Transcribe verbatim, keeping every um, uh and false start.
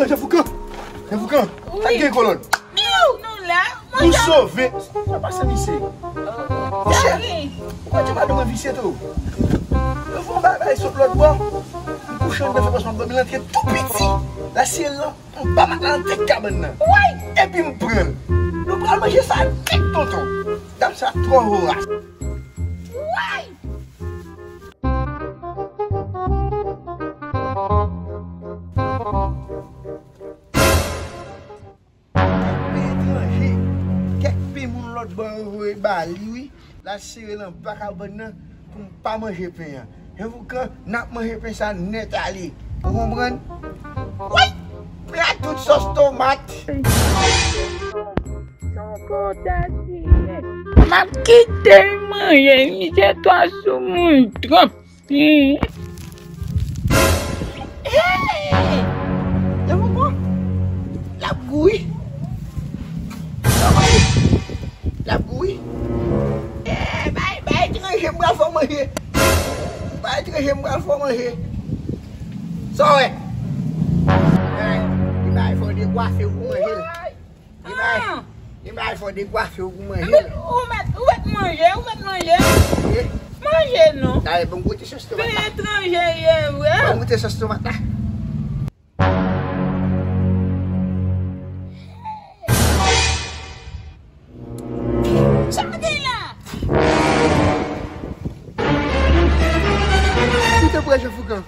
Jan Foukan! Jan Foukan! Sa k gen kolòn? Nou la! Nou sove! Sa pase misye? Michel, ou konn ti madanm mwen visye tou? Yo fè yon bagay sot lòt bò. M kouche anndan fè pòs m ap dòmi, l antre tou piti. Lasirèl lan anba matla nan tèt kabann nan. Epi m pran l. Nou pral manje sa nèt tonton. Dam sa twò voras. Kèk pen etranje, kèk pen moun lòt bò yo voye ba li wi. L al sere l anba kabann nan pou m pa manje pen an. Jan Foukan, n ap manje pen sa nèt ale. Ou konprann? Woy! Pran tout sòs tomat. M ap kite l manje, misye twò sou moun twòp. Hey! Jan Foukan, l ap gou wi. L ap gou wi. Eh, bay, bay etranje m pral fè w manje. Bay etranje m pral fè w manje. Sa w wè? Bay, li bay fò dekwafe w pou manje l. Li bay, li bay fò dekwafe w pou manje l. Ou mèt, ou mèt manje, ou mèt manje. Manje non. Dayè, ban m goute sòs tomat la. Etranje ye vre. Ban m goute sòs tomat la. Sa gen la? Ou te prè Jan Foukan.